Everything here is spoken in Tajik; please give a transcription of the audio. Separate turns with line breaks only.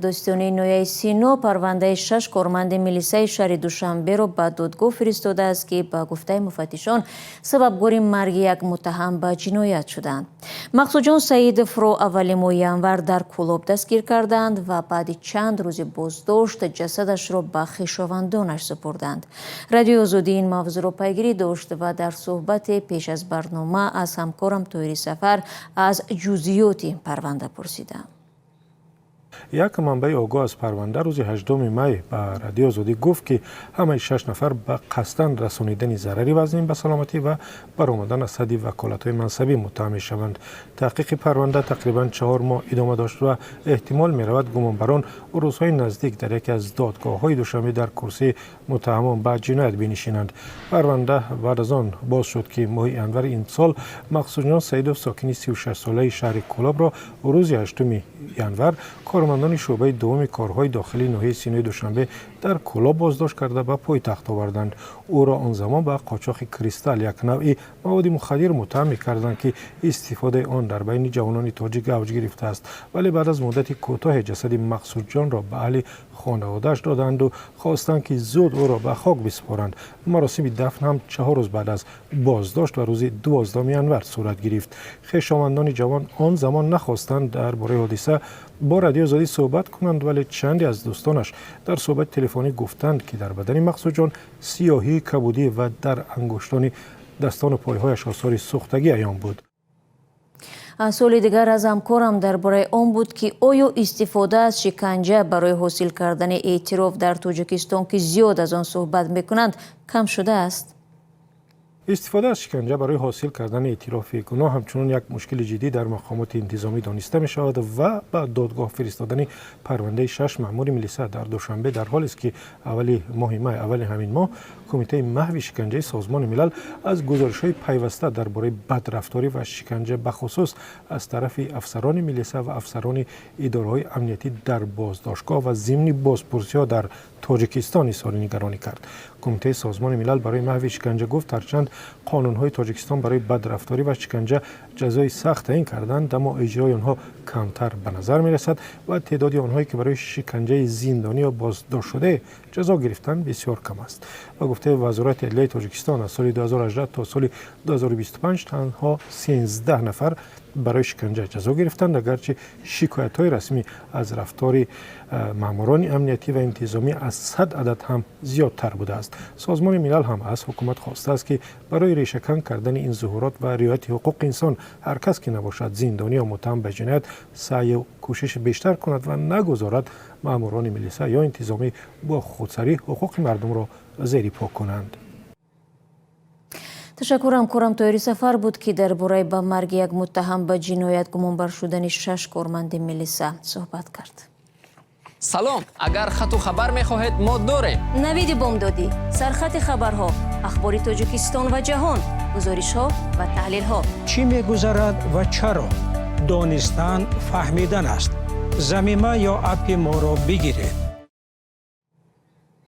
Додситонии ноҳияи Сино парвандаи шаш корманди милисаи шаҳри Душанберо ба додгоҳ фиристодааст, ки ба гуфтаи муфаттишон сабабгори марги як муттаҳам ба ҷиноят шуданд. Мақсудҷон Саидовро аввали моҳи январ дар Кӯлоб дастгир карданд ва баъди чанд рӯзи боздошт ҷасадашро ба хешовандонаш супурданд. Радиои Озодӣ ин мавзӯъро пайгирӣ дошт ва дар суҳбате пеш аз барнома аз ҳамкорам Тоҳири Сафар аз ҷузъиёти ин парванда пурсидам.
Як манбаи огоҳ аз парванда рӯзи 8 май ба Радиои Озодӣ гуфт, ки ҳамаи шаш нафар ба қасдан расонидани зарари вазнин ба саломатӣ ва баромадан аз ҳадди ваколатҳои мансабӣ муттаҳам мешаванд. Таҳқиқи парванда тақрибан 4 моҳ идома дошт ва эҳтимол меравад, гумонбарон рӯзҳои наздик дар яке аз додгоҳҳои Душанбе дар курсии муттаҳамон ба ҷиноят бинишинанд. Парванда баъд аз он боз шуд, ки моҳи январи имсол Мақсудҷон Саидов, сокини 36-солаи шаҳри Кӯлобро рӯзи 8 январ кормандони шӯъбаи дуввуми корҳои дохилии ноҳияи Синои Душанбе дар Кӯлоб боздошт карда, ба пойтахт оварданд. Ӯро он замон ба қочоқи кристалл, як навъи маводи мухаддир, муттаҳам мекарданд, ки истифодаи он дар байни ҷавонони тоҷик авҷ гирифтааст. Вале баъд аз муддати кӯтоҳе ҷасади Мақсудҷонро ба аҳли хонаводааш доданду хостанд, ки зуд ӯро ба хок бисупоранд. Маросими дафн ҳам 4 рӯз баъд аз боздошт ва рӯзи 12 январ сурат гирифт. Хешовандони ҷавон он замон нахостанд дар бораи ҳодиса бо Радиои Озодӣ суҳбат кунанд, вале чанде аз дӯстонаш дар суҳбати телефонӣ гуфтанд, ки дар бадани Мақсудҷон сиёҳӣ, кабудӣ ва дар ангуштони дастону пойҳояш осори сӯхтагӣ аён буд.
Суоли дигар аз ҳамкорам дар бораи он буд, ки оё истифода аз шиканҷа барои ҳосил кардани эътироф дар Тоҷикистон, ки зиёд аз он суҳбат мекунанд, кам шудааст?
Истифода аз шиканҷа барои ҳосил кардани эътирофи гуноҳ ҳамчунон як мушкили ҷиддӣ дар мақомоти интизомӣ дониста мешавад ва ба додгоҳ фиристодани парвандаи шаш маъмури милиса дар Душанбе дар ҳолест, ки аввали моҳи май, аввали ҳамин моҳ, Кумитаи маҳви шиканҷаи Созмони Милал аз гузоришҳои пайваста дар бораи бадрафторӣ ва шиканҷа, бахусус аз тарафи афсарони милиса ва афсарони идораҳои амниятӣ дар боздоштгоҳ ва зимни бозпурсиҳо дар Тоҷикистон, изҳори нигаронӣ кард. Кумитаи Созмони Милал барои маҳви шиканҷа гуфт, ҳарчанд қонунҳои Тоҷикистон барои бадрафторӣ ва шиканҷа ҷазои сахт таъин карданд, аммо иҷрои онҳо камтар ба назар мерасад ва теъдоди онҳое, ки барои шиканҷаи зиндонӣ ё боздоштшуда ҷазо гирифтанд, бисёр кам аст. Ба гуфтаи Вазорати адлияи Тоҷикистон, аз соли 2018 то соли 2025 танҳо 13 нафар барои шиканҷа ҷазо гирифтанд, агарчи шикоятҳои расмӣ аз рафтори маъмурони амниятӣ ва интизомӣ аз 100 адад ҳам зиёдтар будааст. Созмони Милал ҳам аз ҳукумат хостааст, ки барои решакан кардани ин зуҳурот ва риояти ҳуқуқи инсон, ҳар кас ки набошад, зиндонӣ ё муттаҳам ба ҷиноят, саъю кӯшиши бештар кунад ва нагузорад маъмурони милиса ё интизомӣ бо худсарӣ ҳуқуқи мардумро зери по кунанд.
Ташаккур. Ҳамкорам Тоҳири Сафар буд, ки дар бораи ба марги як муттаҳам ба ҷиноят гумонбар шудани шаш корманди милиса суҳбат кард.
Салом, агар хату хабар мехоҳед, мо дорем.
Навиди бомдодӣ, сархати хабарҳо, ахбори Тоҷикистон ва ҷаҳон, гузоришҳо ва таҳлилҳо.
Чӣ мегузарад ва чаро? Донистан фаҳмидан аст. Замима ё аппи моро бигиред.